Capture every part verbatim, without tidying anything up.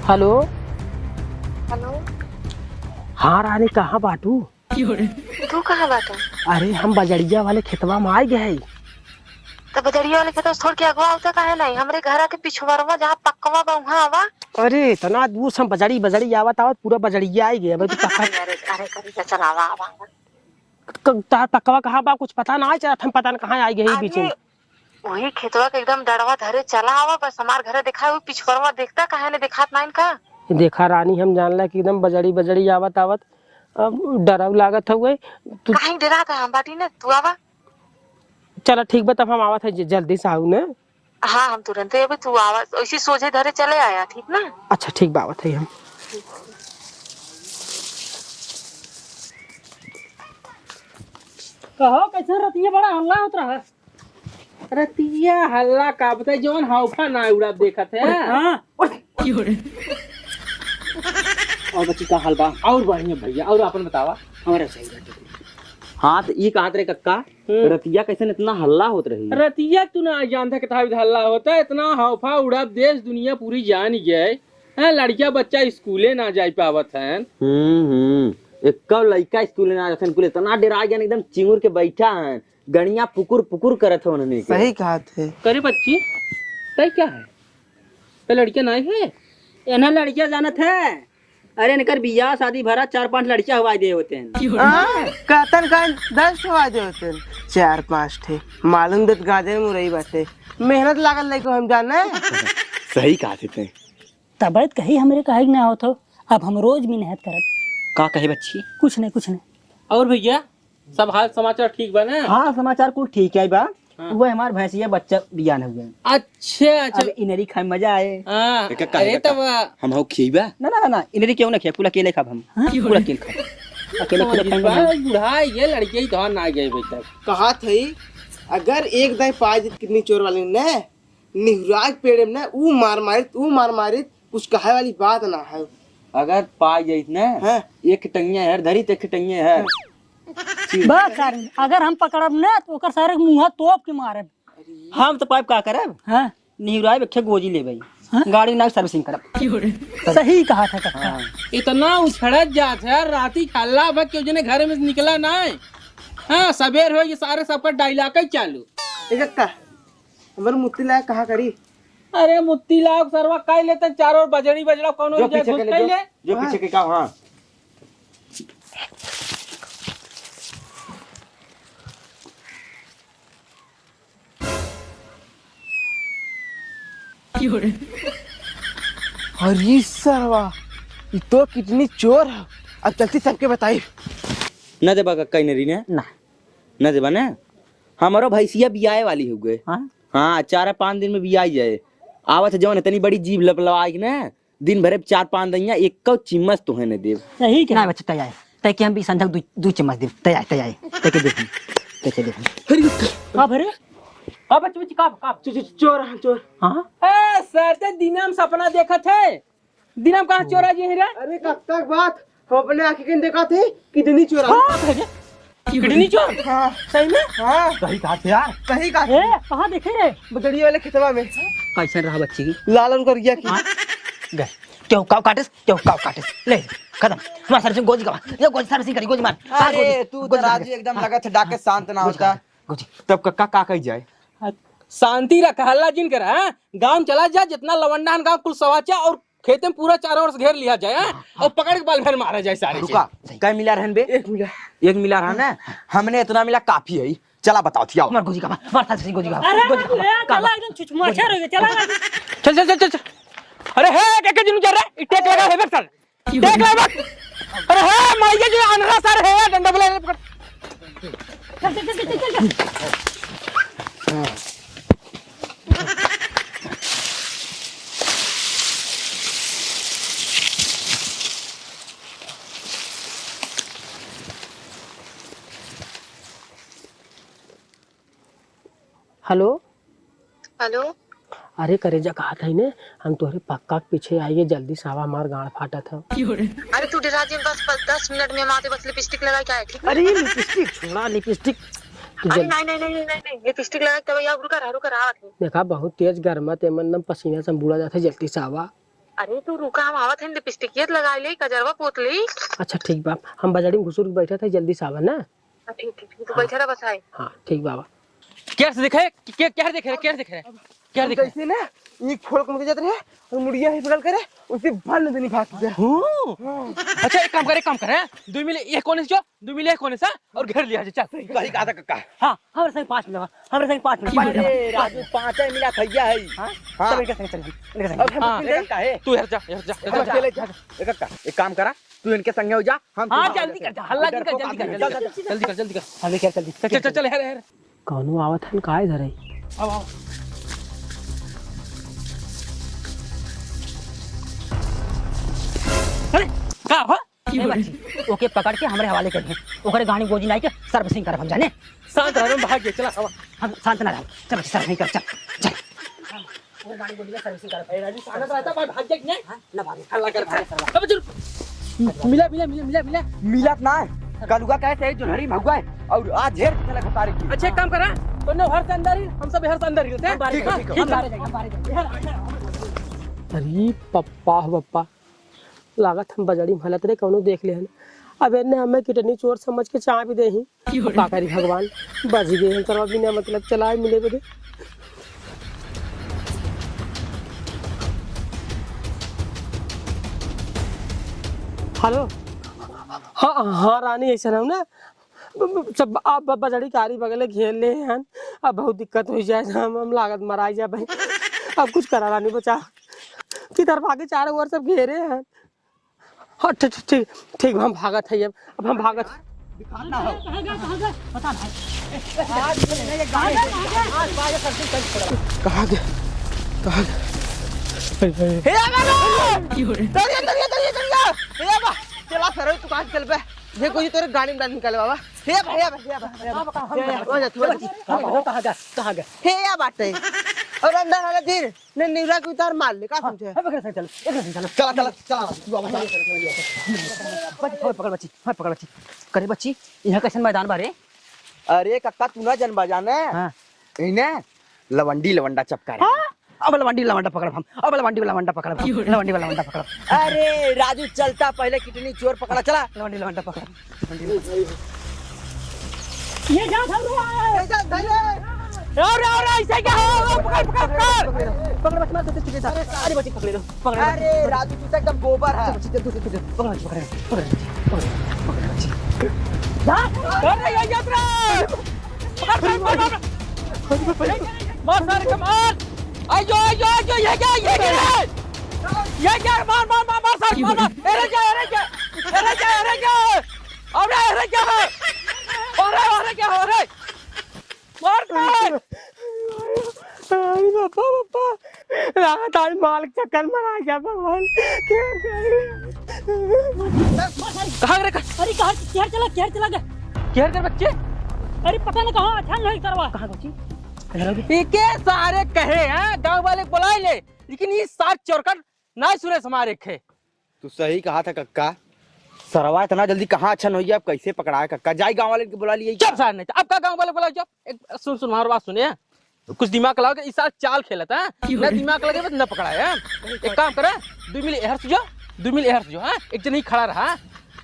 हेलो। हेलो। हाँ रानी, कहाँ बाटू? तू कहाँ बाटा? अरे, हम बजड़िया वाले खेतवा में आइ गए। तो बजड़िया वाले खेतवा से थोड़ के अगवा होता काहे नहीं? हमरे घर के पिछुआरवा जहाँ पक्कवा बा, वहाँ आवा। अरे, इतना दूर से हम बजड़ी, बजड़ी आवत, आवत पूरा बजड़िया आइ गए। अबे तू पक्का अरे, अरे, अरे, अरे, चल, आवा, आवा, आवा। क-, तार पक्कवा कहाँ बा? कुछ पता ना चलत, हम पता ना कहाँ आइ गए ई बीच में। अरे, वही खेतवा के एकदम डड़वा धरे चला आवा, बस हमार घर दिखाए, वो पिछुआरवा देखता, काहे ने दिखात ना इनका? देखा रानी, हम जानला कि एकदम बजड़ी बजड़ी आवत आवत, अब डराव लागत हउए। तू काहे डेरात है, हम बाटी ने, तू आवा। चला ठीक बा, तब हम आवत है, ज-, जल्दी से आऊ ने। हाँ, हम तुरंते अबे, तू आवा, ऐसी सोझे धरे चले आया, ठीक ना? अच्छा ठीक बा, आवत है हम। कहो, कैसन रतिया बड़ा हल्ला होत रहा? रतिया हल्ला का बताई, जवन हौफा ना उड़ा देखत है। हाँ। और बच्ची का हाल बा? और बढ़िया भैया, और अपन बतावा। हमारा सही बाटे। हाँ, तो ई कहत रहे कक्का, हम्म। रतिया कैसन इतना हल्ला होत रही? रतिया तू ना जानता कितना हल्ला होता है, इतना हौफा उड़ा देश दुनिया पूरी जान गए। हैं, लड़किया बच्चा स्कूले ना जाए पावत हैं। हम्म, हम्म। एक्को लइका स्कूले ना जात हैं, कुल इतना डेरा गया, एकदम चिंगुर के बैठा हैं। गणिया पुकुर पुकुर करत हो उन्हने के। सही कहत है। करे बच्ची, तय क्या है? तो लड़किया नाई है? इन्हें लड़किया जानत है? अरे इनकर बियाह शादी भरा चार पांच लड़किया हुआ दे होते हैं। हाँ, कहतन का दस ठो आ दे होते हैं। चार पांच ठे। मालूम देत गाजर मुरई बाटे। मेहनत लागल लइको हम जाने। सही कहत है। तबीयत कहीं हमरे कहे के ना होत हो, अब हम रोज मेहनत करब। का कहे बच्ची? कुछ नहीं, कुछ नहीं। और भैया, सब हाल समाचार ठीक बा ना? हाँ, समाचार कुल ठीक है बा। हाँ। वो हमार भैंसिया बच्चा बियान हुए। अच्छा, अच्छा। अब इनरी खाए मजा आए। हाँ, एका काहे अरे का? तब, आ, हम हौ खियबा? ना, ना, ना, ना, इनरी क्यों ना खिया, कुल अकेले खाब हम। हाँ? कुल अकेले खाब। अकेले, अकेले खाएंगे बा, हम। बुढ़ा ये लड़के ही तो ना गए बेटा। कहा थे, अगर एक दाई पाए कितनी चोर वाली ने, निहुराज पेड़े में ना, ऊ मार मारित, ऊ मार मारित, कुछ कहे वाली बात ना है। अगर पाई जाइत ना, हाँ। एक टंगिया है, धरी तो एक टंगिया है। हाँ। बस सारे, अगर हम पकड़ब ना, तो ओकर सारे के मुंहा तोप के मारब। हम तो पाइप का करब? हाँ। निहुराज एक ठे गोजी लेबै। हाँ? गाड़ी ना servicing करब। सही कहा था कक्का। हाँ। इतना उछड़त जात है, राती खाला भर केहू जने घर में से निकला ना है। हाँ, सबेर हो गए, सारे सबका dialogue ही चालू। ए कक्का, हमर मुत्ती लायक कहा करी? अरे मुत्ती लायक सरवा काई लेते चारों ओर बजड़ी बजड़ा कौनो जो जगह पीछे घुस के ले, काई जो, ले? जो पीछे के का, हाँ। अरे सरवा, ई तो कितनी चोर है। अब चलती सबके बताई। न देबा का कहीं नहीं ना? ना। न देबा ना? हमरो भैंसिया बियाए वाली हो गए। हाँ? हाँ, चार पाँच दिन में बियाई जाए। आवत है जवन इतनी बड़ी जीभ लपलवाई के ना, दिन भरे चार पाँच दइया, एक चिम्मच तोहे न देब। सही कहे। ना बच्चा, तय आए। तय के हम भी संझक दू, दू चिम्मच देब। तय आए, तय आए। तय के देब हम। तय के देब हम। अरे, का भरे? का बच्चा, बच्ची, का, का? चो-, चो-, चोर, हाँ, चोर। हाँ? ए, सर, ते दिन में सपना देखत है। दिन में कहाँ चोरा जी है रे? अरे, कब तक बात? हम अपने आँखी के देखा थे, किडनी चोरा। हाँ, भैया। किडनी चोर? हाँ। सही में? हाँ। सही कहा थे यार। सही कहा थे। ए, कहाँ देखे रे? बजड़िया वाले खेतवा में। कैसन रहा बच्ची की? लालन कर गया कि? हाँ। गए। क्यों काव काटिस? क्यों काव काटिस? ले, खत्म। हमारा servicing गोजी का, ये गोजी servicing करी, गोजी मार। मार अरे, गोजी। तू गोजी तो मार। राजू एकदम हाँ। लगत है, डाके शांत ना गोजी होता। खा, गोजी। तब का, का, का कही जाए? शांति रख, हल्ला जिन कर, हाँ? गाँव में चला जा, जितना लवंडा हन गाँव कुल सवाचा और खेते में पूरा चारों ओर से घेर लिया जाए, हाँ? हाँ, और हाँ। पकड़ के बाल भर मारा जाए सारे रुका, के। सही। कै मिला रहन बे? एक मिला। एक मिला रहन है? हमने इतना मिला काफी है। चला बताओ थी, आओ। मार गोजी का, मार, मार सारे गोजी का। अरे, गोजी का, ले, का चला, बा-, एकदम छुछमाछा रह गया, चला ना। चल, चल, चल, चल, चल। अरे, हे, के, के जिन चल रहा है? टेक लगा है, बे, सर। टेक लगा, बे। अरे, हे, माइया जी, अनरा सर है, डंडा बुला ले, पकड़। चल, चल, चल, चल, चल, चल। हेलो। हेलो। अरे करेजा, कहा था ने, हम तोहरे पक्का के पीछे आइए, जल्दी से आवा, हमार गांड फाटत है। अरे तू डेरा जिन, बस, बस दस मिनट में हम आते, बस लिपस्टिक लगा के आए, ठीक है? अरे लिपस्टिक छोड़ा, लिपस्टिक। अरे जल- नहीं, नहीं, नहीं, नहीं, नहीं, लिपस्टिक लगा के तब यार, रुका रहा, रुका रहा, आवा। देखा बहुत तेज गर्मा ते, मन पसीना से हम बूड़ा जाते, जल्दी से आवा। अरे तू रुका, हम आवत हन, लिपस्टिकिया लगाइ लेई, कजरवा पोत लेई। अच्छा ठीक बा, हम बजड़ी में घुसुर के बैठत हई, जल्दी से आवा ना। हाँ, ठीक, ठीक, ठीक, तू हाँ। बैठा रह बस, आए। हाँ, ठीक बा, बा। केहर से देखे? के, केहर देखे रे? केहर देखे रे? केहर देखे रे? जैसे ना, ये खोल के मुझे जाते रहे और मुड़िया ही बगल करे, उसे भर नहीं देनी भाग गया। हूँ। हाँ। अच्छा, एक काम कर, एक काम कर, हैं? दुइ मिले, एक कोने से जो, दुइ मिले, एक कोने से, और घेर लिया, चल। सही कहा था कक्का। हाँ, हमरे संग पाँच मिनट, हमरे संग पाँच मिनट, पाँच मिनट। अरे, राजू, पाँचे मिनट भैया है। हाँ? हाँ। चल, इनके संग चल, इनके संग। अब हम हाँ। अकेले का है? तू हट जा, हट जा, हट हम जा। अकेले जा। ए कक्का, एक काम करा, तू इनके संगे हो जा, हम हाँ, तुम्हारे जल्दी संगे। कर जा, हल्ला नहीं कर, डरपोक जल्दी कर, आदमी, जल्दी चल, कर, चल, चल। जल्दी कर, जल्दी कर। हाँ, ले, चल, जल्दी कर। चल, चल, चल, चल, हेर, हेर। कौनो आवत हन का इधर है? आओ, आओ। अरे, का हो? ए बच्ची, ओके पकड़ के हमरे हवाले कर दे। ओकरे गाड़ी गोजी नाई के servicing करब हम जाने। शांत रह, हम भाग गए, चला, आवा। हम शांत ना रहो। चल बच्ची, servicing कर, चल, चल। ओकरे गाड़ी गोजी के servicing करब। ए राजू, शांत रहता, भाग, भाग जाए कि नहीं? हाँ, ना भागे। हल्ला कर, भागे, सरवा। अब चल। मिला, मिला, मिला, मिला, मिला। मिलत ना है। कलुआ कहे से जोन्हरी भगुआ है और आज झेर के चला खतारी की। अच्छा, एक काम करा, तोने घर से अंदर ही, हम सब घर से अंदर ही रहते हैं। हम बाहर ठीक है, जाएंगे, ठीक है। हम बाहर जाएंगे, हम बाहर जाएंगे। अरे पप्पा हो पप्पा, लागत हम बजड़ी में हलत रहे, कौनो देख ले हन। अब एने हमें किडनी चोर समझ के चाबी दे ही। का करी भगवान, बच गए हम सरवा बिना मतलब चलाए मिले बदे। हेलो, हाँ, हाँ रानी, ऐसा ना हो ना, ब-, ब-, सब आप ब-, बजड़ी कारी बगले घेर ले हन। अब बहुत दिक्कत हो जाए, हम, हम लागत मराई जाए भाई। अब कुछ करा रानी, बचा, किधर भागे, चारों ओर सब घेरे हन। हाँ, ठीक, ठीक, ठीक, ठीक, हम भागत है अब, अब हम भागत। दिखाना हो। कहाँ गया, कहाँ गया? पता नहीं। आज ये नहीं, ये गाड़ी कहाँ गया? आज बाहर सब कुछ कर छोड़ा। कहाँ गया? कहाँ गया? हे बाबा! दरिया, दरिया, दरिया, दरिया! हे बाबा! चला सर, तू कहाँ चल बे? ये कोई तेरे गाड़ी में डाल निकाले बाबा। हे बाबा, हे बाबा, हे बाबा, हे बाबा। बाबा, कहाँ हम हे बाबा, हो जा, थोड़ा सा। बाबा, हो, कहाँ गया? कहाँ गया? हे या बाटे। और अंदर वाला धीर। नहीं, निवरा के उतार मार ले, का हाँ, समझे? हाँ, पकड़, चल, चल, चल, चल। चला, चला, चला, तू अब चला। बच्ची, हाँ, पकड़, बच्ची, हाँ, पकड़, बच्ची। करे, बच्ची, यहाँ कैसन मैदान बा रे? अरे, कक्का, तू ना जनबा जाने। हाँ। इने लवंडी लवंडा चपका रहे। हाँ? अब लवंडी लवंडा पकड़ब हम, अब लवंडी लवंडा पकड़ब हम, लवंडी लवंडा पकड़ब। अरे, राजू, चलता पहले किडनी चोर पकड़ा, चला। लवंडी लवंडा पकड़ब। ये जा, धर लो। ए, जा, धर ले। और, और, ऐसे क्या हो? पकड़, पकड़, पकड़। पकड़, बच, मार, दे, दे, दे, दे। अरे, बच्ची, पकड़ लो, पकड़ लो। अरे, राजू, तू तो एकदम गोबर है। बच्ची, दे, दे, दे, दे। पकड़, बच्ची, पकड़, पकड़, पकड़, बच्ची। जा, धर ले, ये यात्रा। पकड़, पकड़, पकड़, पकड़। मार, सारे के मार। आयो, आयो, आयो, ये क्या, ये क्या है? ये क्या है? मार, मार, मार, मार, सारे, मार, मार। अरे क्या, अरे क्या? अरे क्या, अरे क्या? अरे, अरे क्या है? अरे, अरे क्या है, अरे? मार, मार। अरे बापा, बापा, लागत आज माल के चक्कर में आ गया भगवान। क्या करी? कहाँ रे, कहाँ? अरे, कहाँ, केहर चला, केहर चला गया? केहर कर बच्चे? अरे, पता ना कहाँ, अच्छा नहीं करवा। कहाँ बच्ची? एके सारे कहे हैं, गाँव वाले को बुलाए ले, लेकिन ये सार चोरकट ना सुने हमारे खे। तू सही कहा था कक्का, सरवा इतना जल्दी कहाँ अच्छा नहीं है, अब कैसे पकड़ाए कक्का? जाई गाँव वाले के बुला लिए। चुप सार नहीं, अब का गाँव वाले बुलाओ, चुप। एक सुन, सुन, हमारी बात सुने, कुछ दिमाग लगाओ, इस सार चाल खेलत है, ना दिमाग लगे, ना पकड़ाए, हाँ? एक काम करे, दुइ मिल एहर से जो, दुइ मिल एहर से जो, हाँ? एक जन ही खड़ा रहा,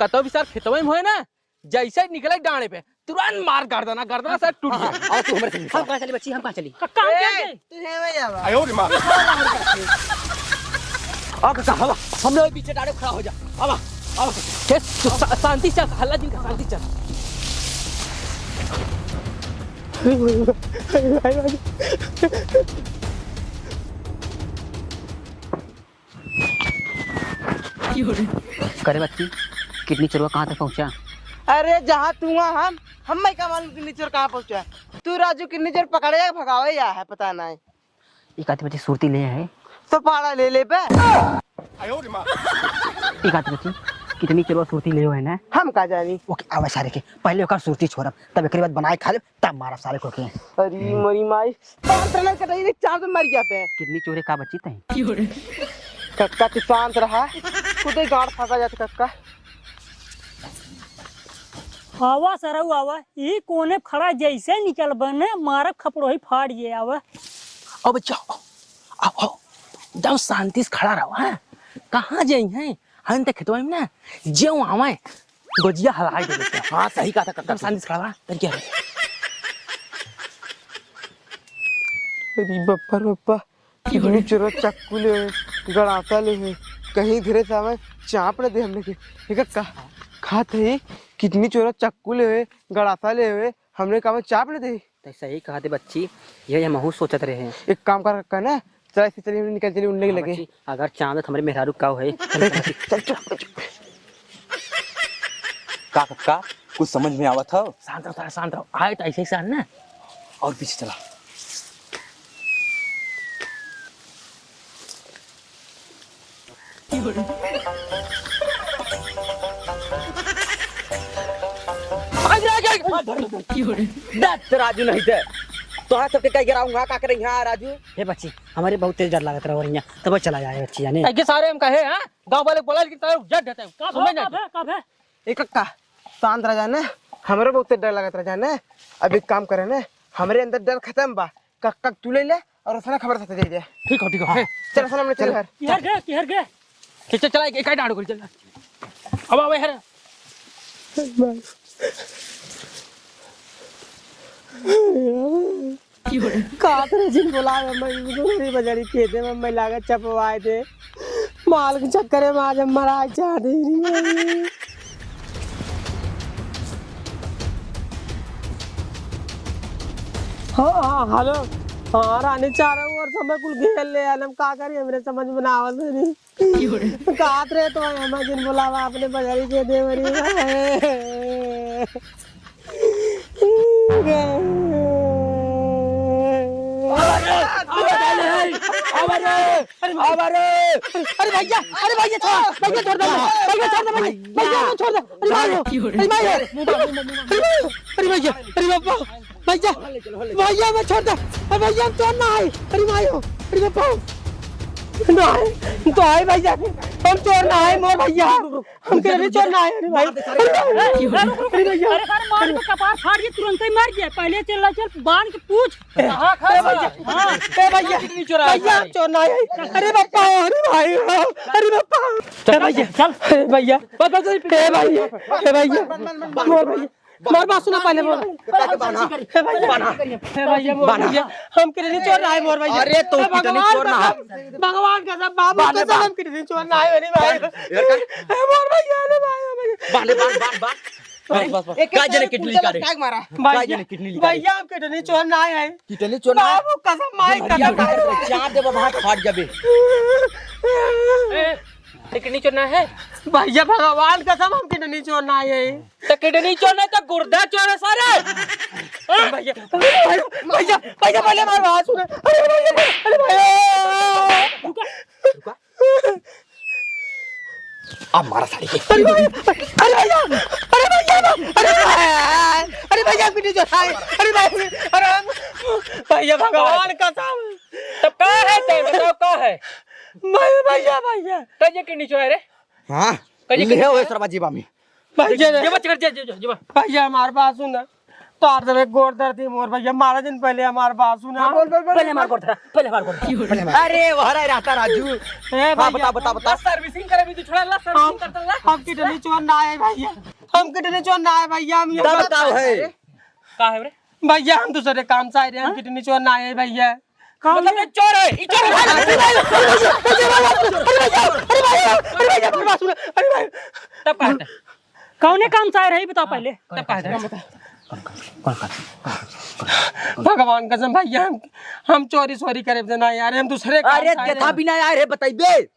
कतो भी सार खेतवा में होए ना, जैसे ही निकले डांडे पे, तुरंत मार गर्दना, गर्दना से टूट गया। हाँ, हाँ, हाँ, और तू हमारे संग हम कहाँ चली बच्ची, हम कहाँ चली? कक्का, हम ए, कहाँ चली? तू है भाई आवा। आयो रे माँ। आ कक्का, हवा, हमने वही पीछे डांडे खड़ा हो जा। आवा, आवा। ए, तू शा-, शांति से, हल्ला जिन का, शांति से। करे बच्ची, किडनी चोरवा कहाँ तक पहुँचा? अरे जहाँ तू वहाँ हम, हमें का मालूम किडनी चोर कहाँ पहुँचा? तू राजू किडनी चोर पकड़े या भगावे या है, पता नहीं। एक आदमी बच्ची सुरती ले है। तो पाड़ा ले ले बे। एक आदमी बच्ची, किडनी चोरवा सुरती ले है ना? हम का जानी। ओके, आवे सारे के। पहले ओकर सुरती छोड़ब, तब एकरे बाद बनाए खा लेब, तब मारब सारे को के। अरे मोरी माई, शांत रहना कटाई रे, चार तो मर गया बे। किडनी चोरे का बच्ची तई? कक्का तू शांत रहा, खुदे गाड़ फंसा जात कक्का। आवा सरऊ आवा, ई कोने खड़ा जैसे निकल बने, मारब खपड़ोही फाड़ ये आवा। अब जाओ, आओ, आओ, जाओ शांति से खड़ा रहो, हाँ? कहाँ जाई हैं? हम तो खेतवा में ना, जेऊ आवे, गोजिया हलाई दे देते हैं। हाँ, सही कहा था कक्का। एकदम शांति से खड़ा रहा, तन क्या है? अरे बप्पा रे बप्पा, कितनी चोरा चक्कू ले, गड़ासा ले है, कहीं धरे से आवे, चाप न दे हमने के। ए कक्का, खात है, कितनी चोरा चक्कू ले, गड़ासा ले, हमने का चाप न दे। तो सही कहा थे बच्ची, यही हमहू सोचत रहे हैं। एक काम कर कक्का ना, चला इससे चलिए, हमने निकल चलिए उनने के हाँ लगे। बच्ची, अगर चांद तो हमारे मेहरारू का है। चल, चल, चल, चल। का कक्का, कुछ समझ में आवत हो? शांत रहो, थोड़ा शांत रहो। आए तो ऐसे ही शांत ना। और पीछे चला। भाग, भाग, भाग। दत्त राजू नहीं थे। तोहार सबके कई गिराऊंगा, का करें यहाँ राजू? हे बच्ची, हमारे बहुत तेज डर लागत रहा और यहाँ, तब चला जाए बच्ची जाने। ऐसे सारे हम कहे, हाँ? गाँव वाले बोला, लेकिन तारे जट देते हैं। का समझ भे, नहीं का भे, का भे? ए कक्का, शांत रह जाने, हमरे बहुत डर लागत रह जाने। अब एक काम करे ने, हमरे अंदर डर खत्म बा, कक्का तू ले ले और उसने खबर साथे दे दे। ठीक हो, ठीक हो, हाँ। हे। चल, चल, हमने चल घर। किहर गे, किहर गे? चल, चल, चला, एक, एक डांड को चल। अब आवे हर। का करे जिन बोलावे, मैं उधर ही बजारी खेते में, मैं लागत चपवाए दे। माल के चक्कर में आज हम मराए चाहते ही नहीं। हाँ, हाँ, हेलो। हाँ, रानी, चारों ओर से हमें कुल घेर ले आयल, हम का करी, हमरे समझ में ना आवत है नहीं। कात रे तो है, हमें जिन बोलावा अपने बजारी के देवरी। अरे, अरे, अरे, अरे, अरे, अरे भैया, अरे भैया, छोड़, भैया, छोड़ दे, भैया, छोड़ दे, भैया, भैया, छोड़ दे, अरे माई, अरे माई, अरे माई, अरे भैया, अरे बाबा, भैया, भैया, मैं छोड़ दे, अरे भैया, हम चोर ना है, अरे माई हो, अरे बाबा, ना है, तो है भैया, हम चोर ना है, मोर भैया। हम किडनी चोर ना है, अरे भाई। अरे भाई। अरे भैया। अरे सारे मार के कपार फाड़ के तुरंत ही मर गया। पहले चल रहा, चल बांध के पूछ। ए, कहाँ खा अरे भैया। हाँ। ए भैया। किडनी चोर है। भैया, चोर ना है। अरे बापा, अरे भाई, अरे बापा। चल, ए भैया। चल। अरे भैया। बस, बस, बस। ए भैया। ए भैया। मोर भैया। मोर बात सुना पहले, मोर। काके बान्हा? हे भैया, बान्हा। हे भैया, मोर बान्हा। भैया, हम किडनी चोर ना है, मोर भैया। अरे, तो हे किडनी भगवान चोर ना है। कसम, भगवान कसम, बाबू बान्हे, कसम, बान्ह। हम किडनी चोर ना है, अरे भाई। बान्ह, यार कर। हे मोर भैया, अरे भाई, अरे भाई। बान्हे, बान्ह, बान्ह, बान्ह। बस, बस, बस। एक का एक जने करके किडनी कुल निकाले? जगह tag मारा। भैया, का जने किडनी निकाले? भैया, हम किडनी चोर ना है। किडनी चोर ना है? बाबू कसम, माई भैया, कसम। का करबे? चार देबो, भात फाट जाबे। ए, तो किडनी चोर ना है? भैया, भगवान कसम, हम किडनी चोर ना है। तो किडनी चोर ना है, तो गुर्दा चोर है सारे। भैया, भैया, भैया, भैया, पहले हमारी बात सुनो। अरे भैया, अरे भैया। रुका, रुका। अब मारा साड़ी के। अरे भैया, अरे भैया, अरे भैया, अरे भैया, अरे भैया, किडनी चोर है। अरे भाई, अरे भैया, भगवान कसम। तब का है, तय बताओ, का है? मैं भैया, भैया। कहिए किडनी चोर है रे? हाँ, कहिए लिहे किडनी हुए चोर है? सरवा जीवा में। भैया, ये बच कर, जे, जे, जे, जे बच। भैया, हमार बात सुन। तो आप सब एक गोर दर्द थी मोर भैया, मारा दिन पहले हमार बात सुना। हाँ, बोल, बोल, बोल, पहले हमार बोल। गोर धरा, पहले हमार गोर धरा। पहले हमार। अरे, वह रहा रहता राजू। ए हाँ, भैया। बता, बता, बता। ला servicing करे भी तू, छोड़ा, ला servicing हम, करता, ला। हम किडनी चोर ना है भैया, हम किडनी चोर ना है भैया, हम ये तब बात का है? का है रे? भैया, हम दूसरे काम से आए रहे, हम हाँ? किडनी चोर ना है भैया। मतलब ये चोर है, ये चोर है। अरे भैया, अरे भैया, अरे भैया, अरे भैया, अरे भैया, अरे भैया, अरे भैया। तब कहा था? कौने काम से आए रहे, बताओ पहले। तब कहा था? भगवान कसम भैया, हम, हम चोरी सोरी करे से ना यार, हम दूसरे काम अरे से आए देखा रहे। भी ना आए रे, बताइबे।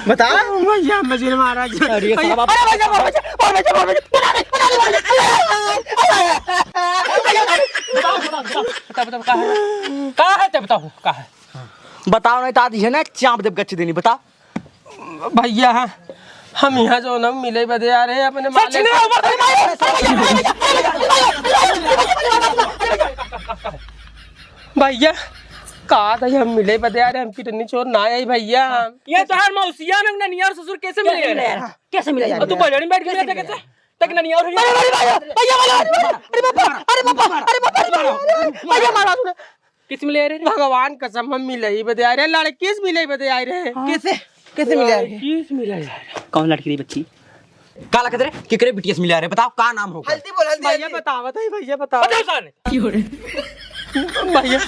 बता। भैया, मजीर महाराज। अरे भैया, साहब, अरे भैया, अरे भैया, अरे भैया, अरे भैया, अरे भैया, अरे भैया। बताओ, बताओ, का है? का है, ते बताओ, का है? बताओ नहीं तो आज है ना, चाप देब गच्ची देनी, बताओ। भैया, हम यहाँ जो ना मिले बदे आ रहे हैं अपने सच मालिक। नहीं, अरे भैया, अरे भैया, अरे भैया, अरे भैया, अरे भैया। भैया, का था हम मिले बदे आ रहे, हम किडनी चोर ना आई भैया। ये तोहार मौसिया नंग ननिया और ससुर कैसे मिले? कैसे मिले? कैसे मिले? और तू बजड़ी बैठ के कैसे मिले? तक ननिया और अरे, अरे, भैया, भैया, अरे, अरे, बापा, अरे, बापा, अरे, बापा, अरे, बापा, अरे, भैया, मारा तूने। किस मिले रहे? भगवान कसम, हम मिले ही बदे आए रहे, लड़की से मिले ही बदे आए रहे। कैसे? कैसे मिले रहे? किस मिले रहे? कौन लड़की रही बच्ची? का लगत रे? केकरे बिटिया से मिले रहे? बताओ, का नाम होगा? हल्दी बोल, हल्दी, भैया हल्दी। बतावत है, भैया बताओ। बताओ साले। भैया,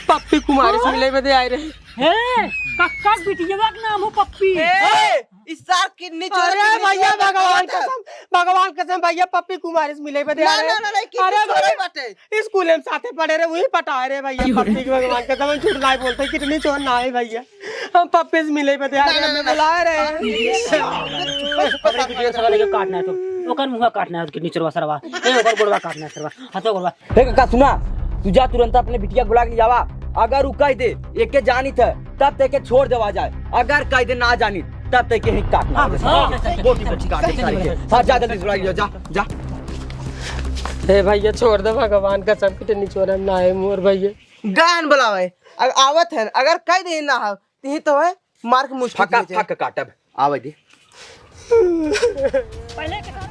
पप्पी कुमारी से मिले बदे आए रहे। हैं? कक्का बिटिया का नाम हो पप्पी? ए, इस सार किडनी चोर, अरे किडनी भैया, चोर, भगवान बतावत है। कसम, भगवान कसम भैया, पप्पी कुमारी से मिले बदे ना, आए रहे। ना, ना, ना, किडनी अरे चोर भैया, बाटे। स्कूल में साथे पढ़े रहे, वही पटाए रहे भैया। पप्पी के भगवान कसम, हम झूठ नाहीं बोलते, किडनी चोर नाहीं भैया। हम पप्पी से मिले बदे आए रहे, ना, ना, हमें ना, ना। बुलाए रहे। बस, बस, बस, अपने बिटिया से लेके काटना है तो, ओकर मुंह काटना है, किडनी चोरवा सरवा। ए, ओकर गोड़वा काटना है सरवा, हाथों गोड़वा। हे काका सुना, तू जा तुरंत अपने बिटिया के बुला के ले जावा। अगर उ कह दे एके जानित है, तब तेके छोड़ देवा जाए। अगर कह दे ना जानित, तब तेके ही काटना है। हाँ, हाँ, बोटी बोटी काट दे सारे के। हाँ, जा जल्दी से बुला ले जा, जा। हे भैया, छोड़ दे, भगवान कसम, किडनी चोर हम नाहीं मोर भैया। गान बुलावे, अब आवत है, अगर कह दे ना हो, तो ही तो है, मार के मुश्किल फका फक काटब, आवे दे। पहले के